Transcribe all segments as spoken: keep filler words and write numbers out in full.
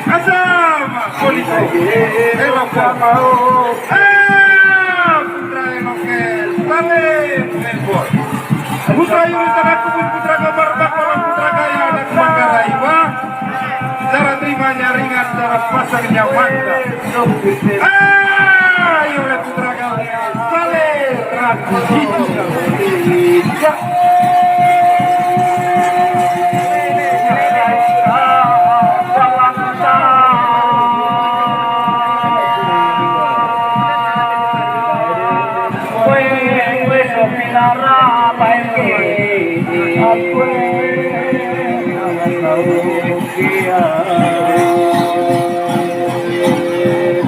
Asam, polisi. Hello, ah, putra Elokel, Salim, Melbourne. Putra Yuri Tanaku, putra Gambar Bakal, putra Gaya, anak Manggarai, wah. Cara terimanya ringan, cara pasangnya mantap. Ayo, putra Gaya.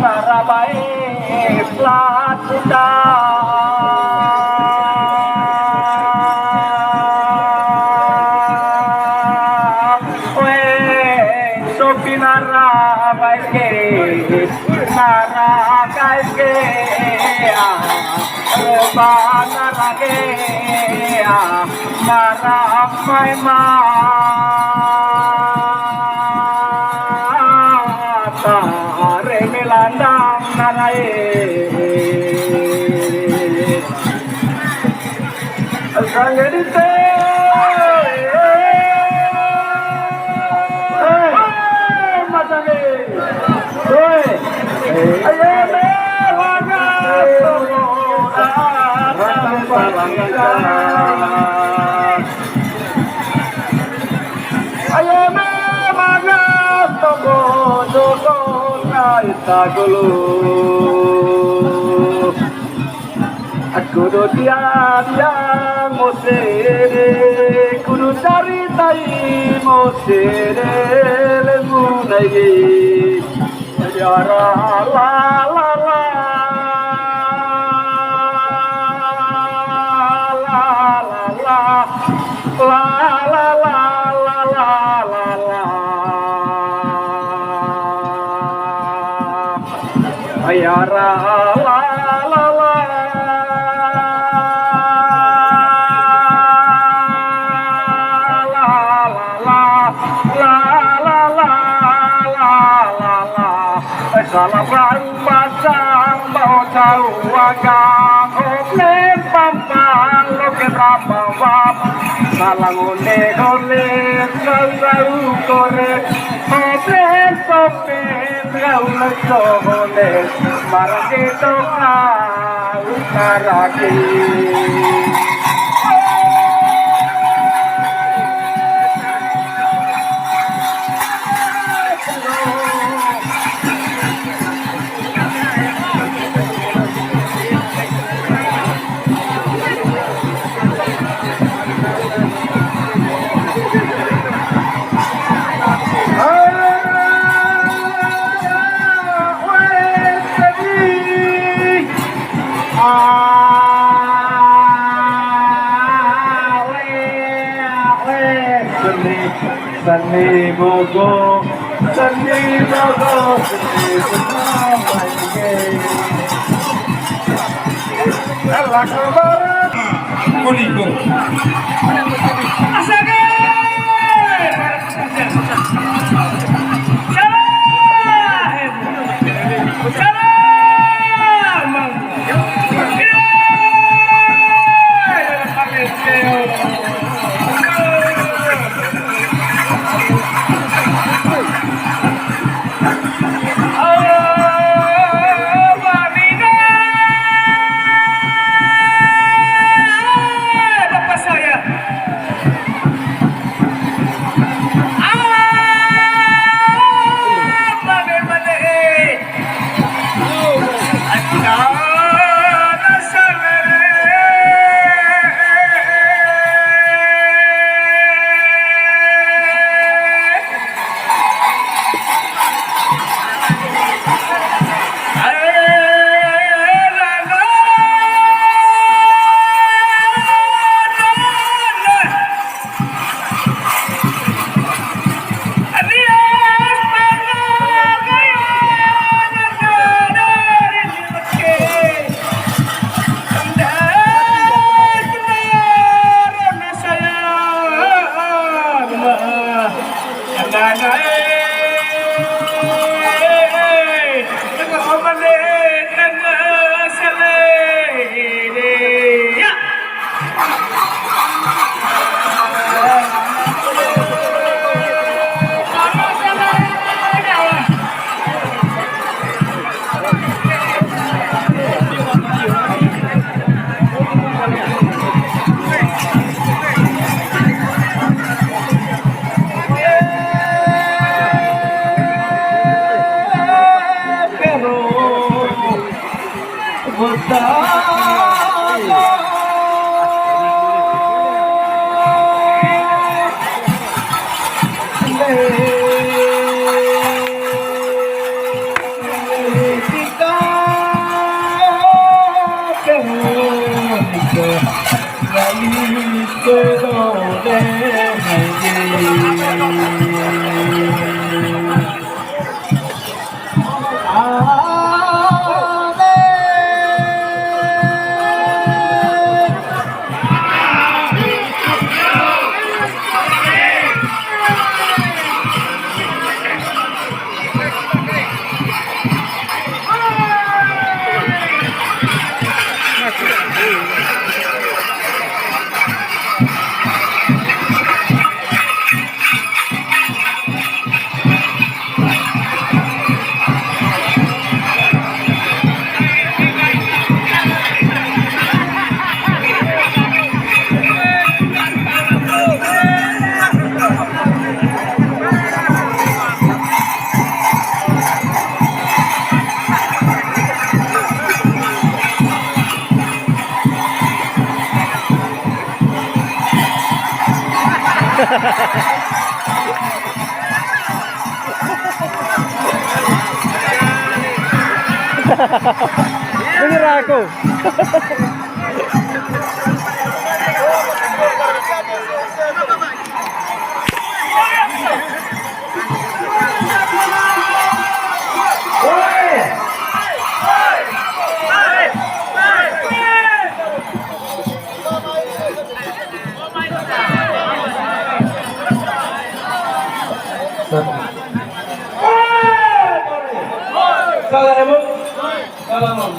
Marabai plat puta. Oe, sopi marabai ke, marabai ke, ah, rebana rage, ah. Mara amai mata, are melandang nanae. Sangge dite. Eh, eh, matane. Woi. Ayo, me, waga, toko, datang, datang, datang. Ayo, me, waga, toko, toko, naita gulu. Aku do tiap yang mosede, kudu cari tai mosede, lemu nai. Ya ra la la la, la la la, la la la. Ayara la la la, la la la, la la la, la la la. Salah baru pasang bao jauh agang, hop lem pampang, loke berapa wap. Salah ngone hole, kau tahu korek. Open, open, rau leco hole, marake toka utarake. Seni mogo, seni mogo, seni mogo. Alah, kemarin. Kuliku. Astaga! Salah! Salah! Bapak saya, Denger aku. Salah emang? Salah emang?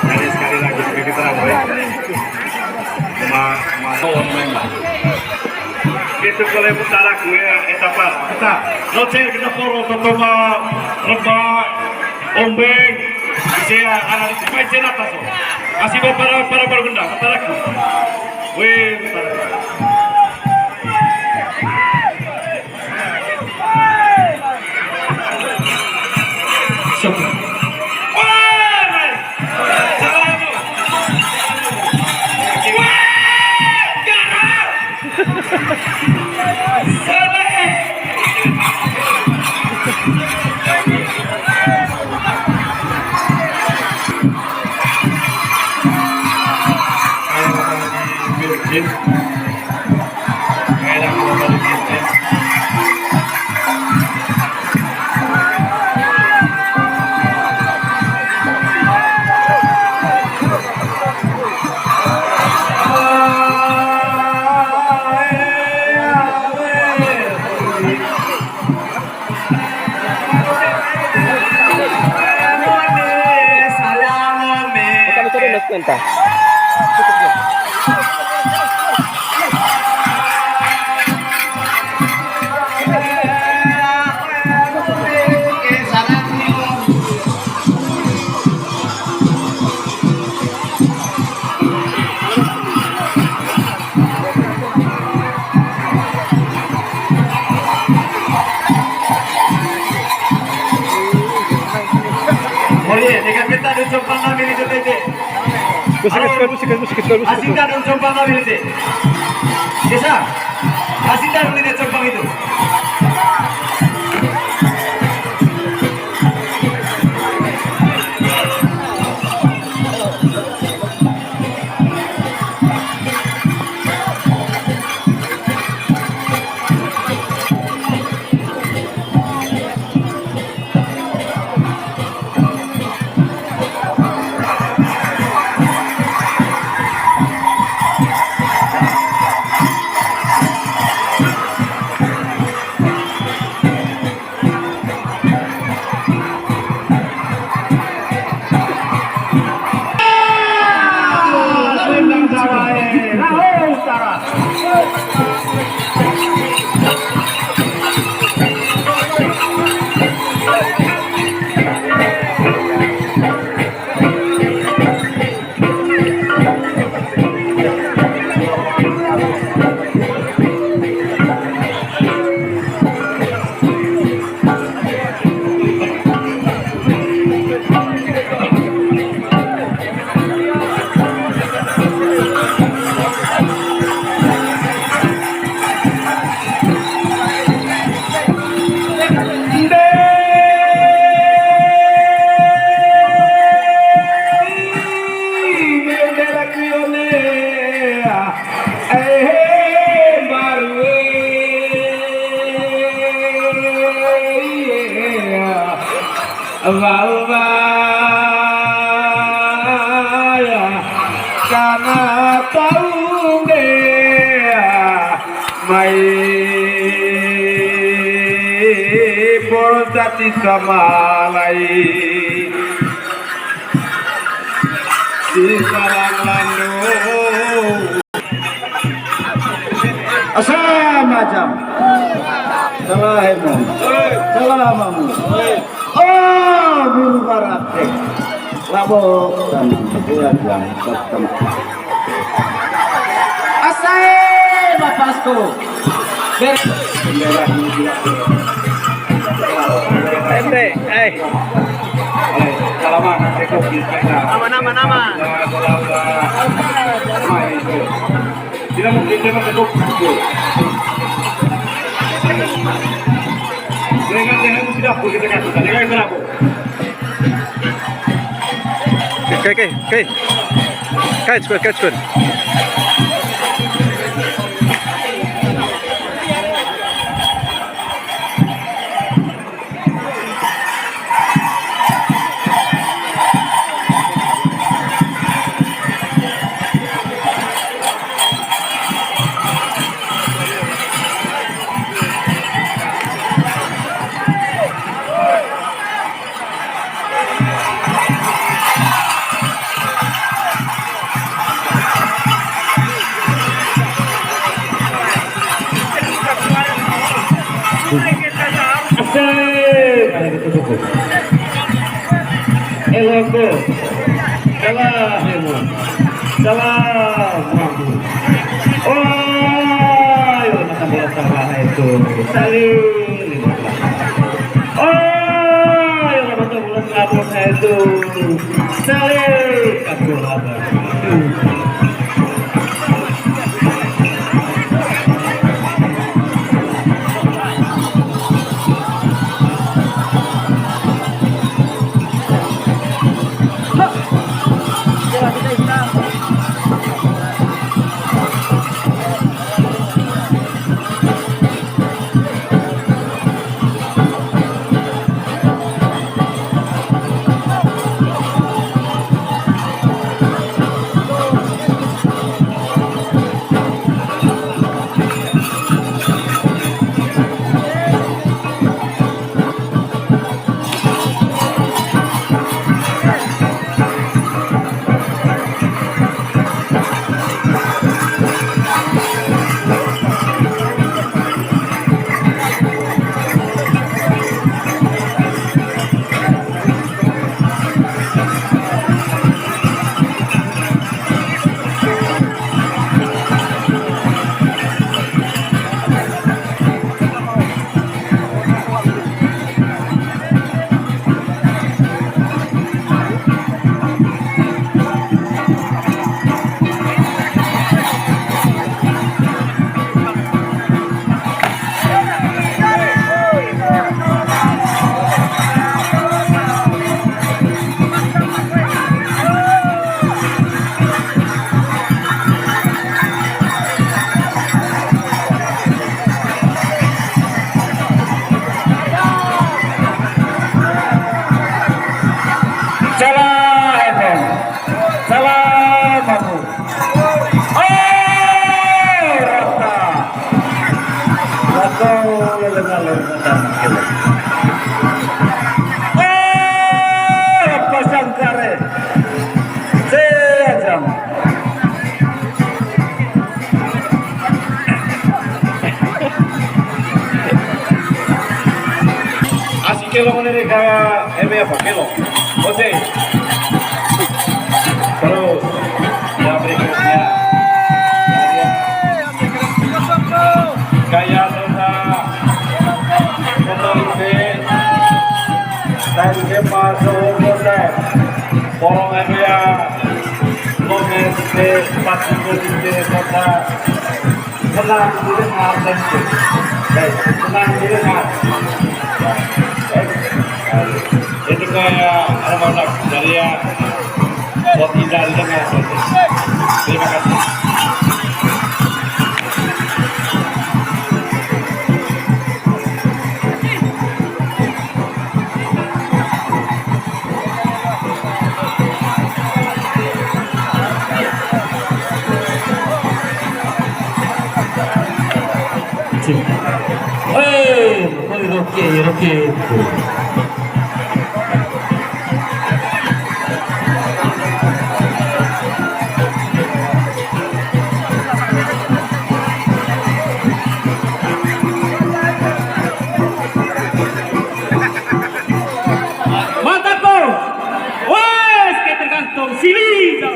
Jadi sekali lagi, lebih terang, ya. Ma-, ma-, memang. Itu kalau putarak gue, etapa. Peta. Noce kita poro, Totoma, Reba, Ombeng, Isea, anak itu main cenat, so. Kasih buat para, para, para benda, putarak. Weh, putarak. Salam, Ome. Bukan, bukan, bukan, bukan. Oye, dekat kita ada Jepang nami di J T J. Musik, halo, musik, musik, musik, musik. Asinda dong compang kami nanti. Bisa? Asinda dong ini compang itu. Wawaya kana taunde mai portati samalai di salang lanu. Asa macam. Salah emang. Salah mamu. Oh, guru barat, eh. Labok dan bulan yang pertama. Asae, Bapak Asko. Ber- Ente, eh. Aman, aman, aman. Tidak mungkin, tidak mungkin. Dengan, dengan tidak boleh kita katakan, dengan kenapa? Oke, oke, oke. Kaits, kaits, kaits. Asik. Eloko. Salah, Hemo. Salah, Mampu. Oh, ayo, mata bola salah itu. Saling. Oh, ayo, mata bola salah itu. Saling. Aku apa? Kilo ini kayak, eh, apa kilo? Oke. Terus, yang berikutnya. Kayak Nona, Nona Ute, dan Gemma Solo Kota. Polong M B A, Lomes de Patricio de Kota. Senang didengar, thank you. Baik, senang didengar. Baik. Itu kayak anak-anak dari ya, buat tidak didengar. Terima kasih. Hei, hei, roke, roke. Mantap, Bro. Wes, kayak tergantung sini, Bro.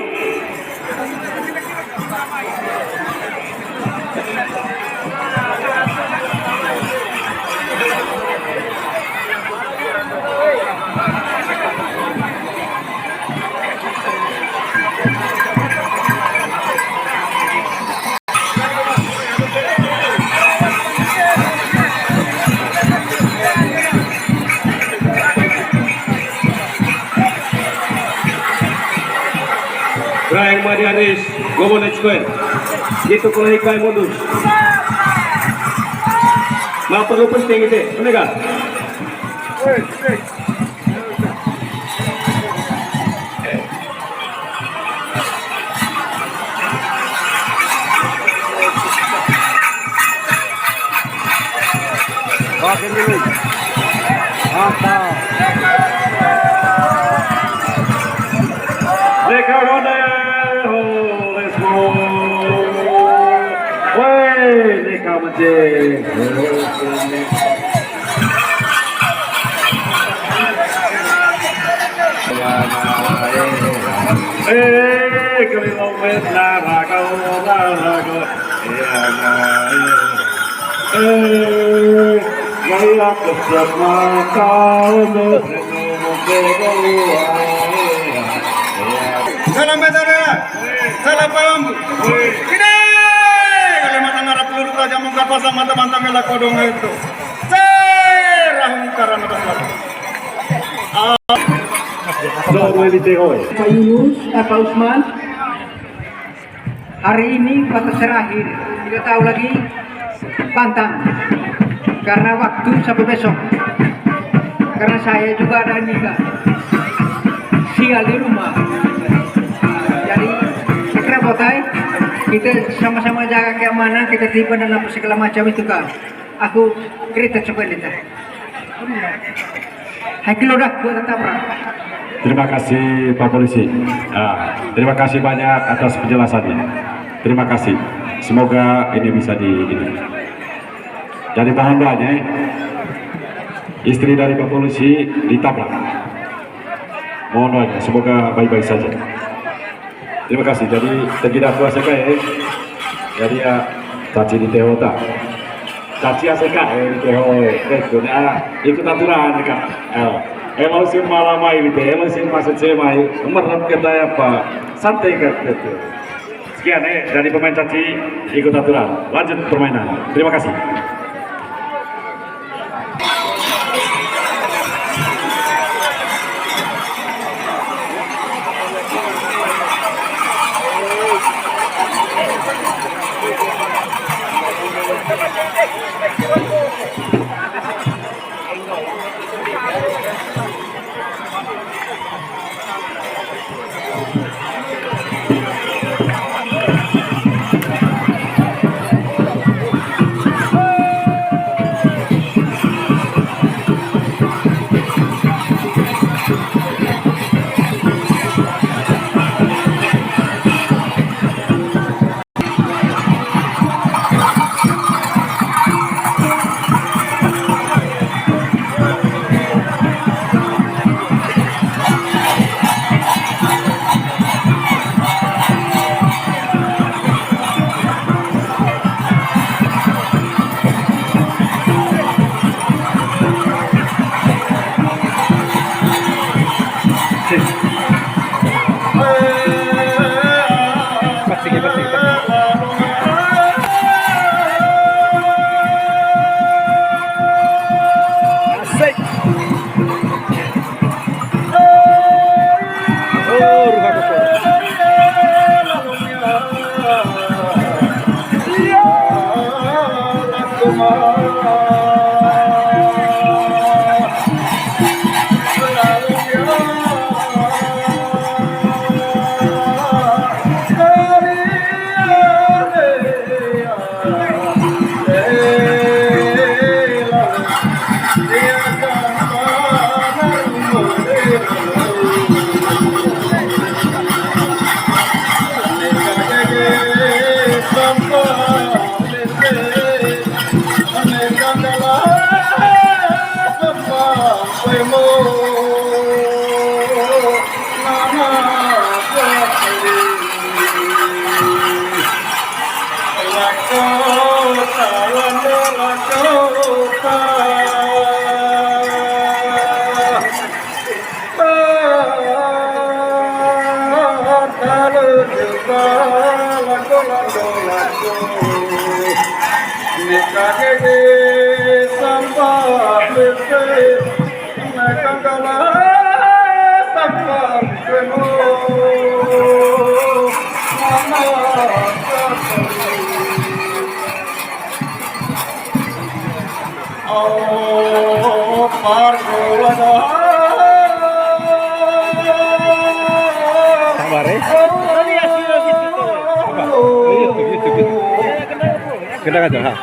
Rayang Madi Aris, Gobonec Square. Itu kalau ikai modus. Nah, perlu penting itu, bener kan? Makin dulu. Mantap. Leka Ronde, oh, let's go. Woi, Leka Mece. Eh, kali lo wes narago, narago. Iya, nah, iya. Eh, gaya kesepak kau, no, no, no, no, no, iya. Salam beda, salam paham. Ini, Kalimantan Arab peluru tajam, muka pasang, mata bantang, mela kodong itu. Serahun karena Pak Yunus, eh, Pak Usman, hari ini batas terakhir. Tidak tahu lagi pantang. Karena waktu sampai besok. Karena saya juga ada nikah. Sial di rumah. Jadi, segera botai, kita sama-sama jaga keamanan, ketertiban dan apa segala macam itu, Kak. Aku cerita coba ini, Kak. Hai, kilo dah, gua tetap, Bro. Terima kasih, Pak Polisi. Ah, terima kasih banyak atas penjelasannya. Terima kasih. Semoga ini bisa di ini. Jadi mohon doanya, eh. Istri dari Pak Polisi ditabrak. Mohon doanya, semoga baik-baik saja. Terima kasih. Jadi, tidak puas ya, Kak, ya. Jadi ya, caci di T H O ta. Caci ya, Kak, eh, di T H O, eh. Eh, punya ikut aturan, Kak. Eh, eh, langsung malam main itu, eh, langsung masuk saya main. Merem kita ya, Pak. Santai, Kak, gitu. Sekian, eh, dari pemain caci, ikut aturan. Lanjut permainan. Terima kasih. Sabar, eh. Sabar. Iya, iya, iya. Kencang aja, ha.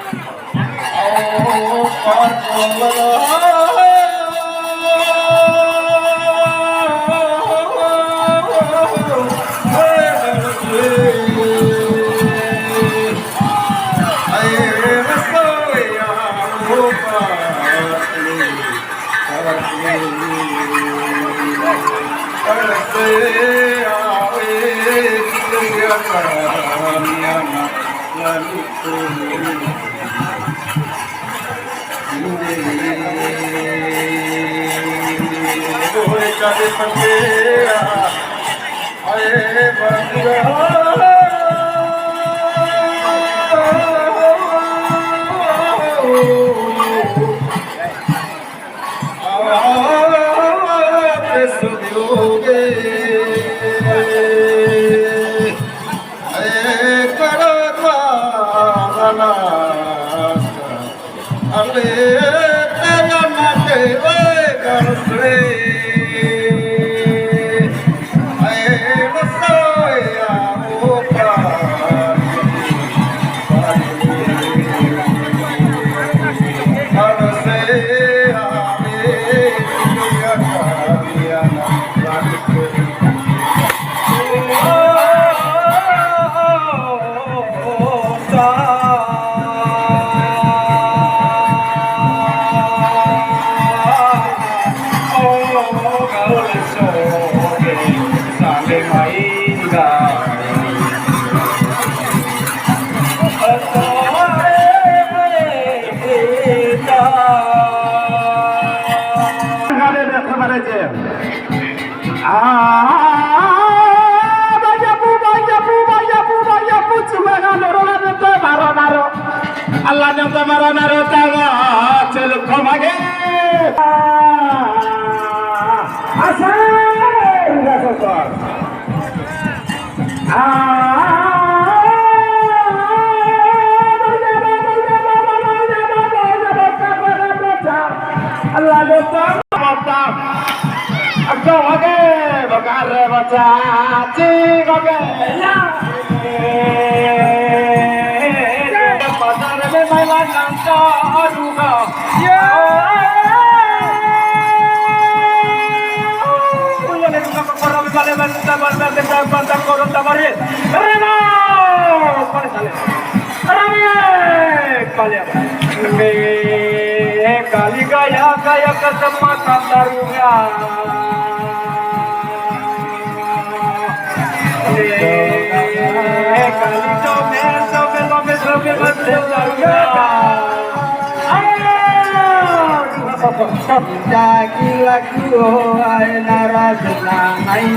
Ah, banyak bu, banyak bu, banyak bu, banyak bu, cuma nganur lalu tuh, baru naruh. Allah nyata marana rotanga, celuk komage. Asal enggak sosok. Ah, Allah nyata. Aku oke, bakar baca, cik, oke, ya. Pasar ini main lanang, aduh, kau. Ya. Reno, paling saleh. Rame kali apa? Eh, kali gaya, gaya kesempatan tarunga. Eh, kali comel, comel, comel, comel, comel tarunga. Ayo. Jaki lagu, oh, ae nara senang ae.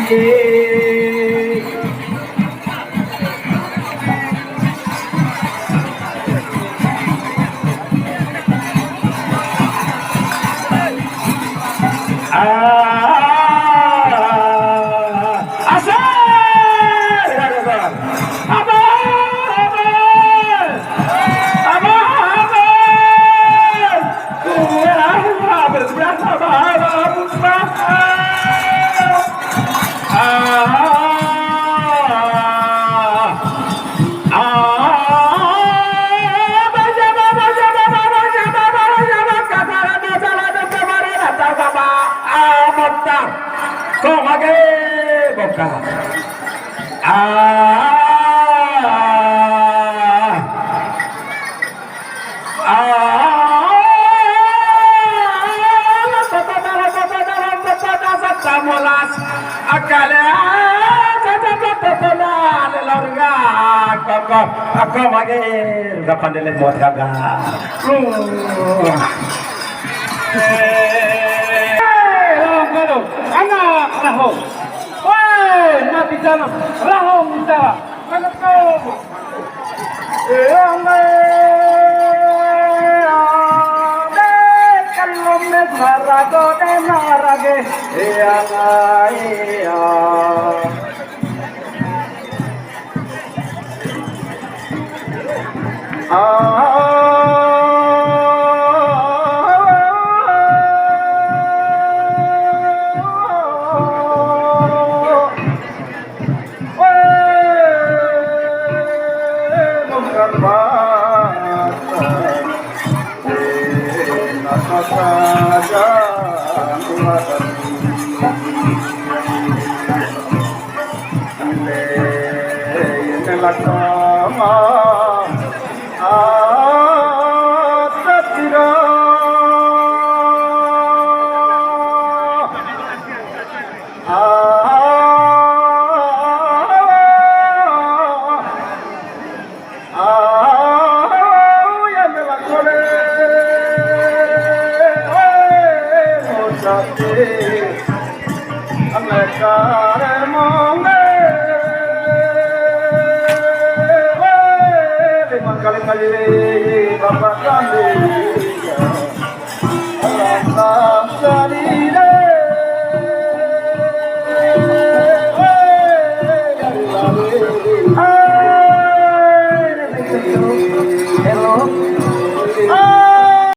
Ah, asik! Aka, aka mage, udah pandele buat gagal. Uh. Eh, Lahong Gadong, anak Lahong. Woi, mati sana, Lahong di sana. Anak Lahong. Eh, kalau mes marago de marage. Eh, iya.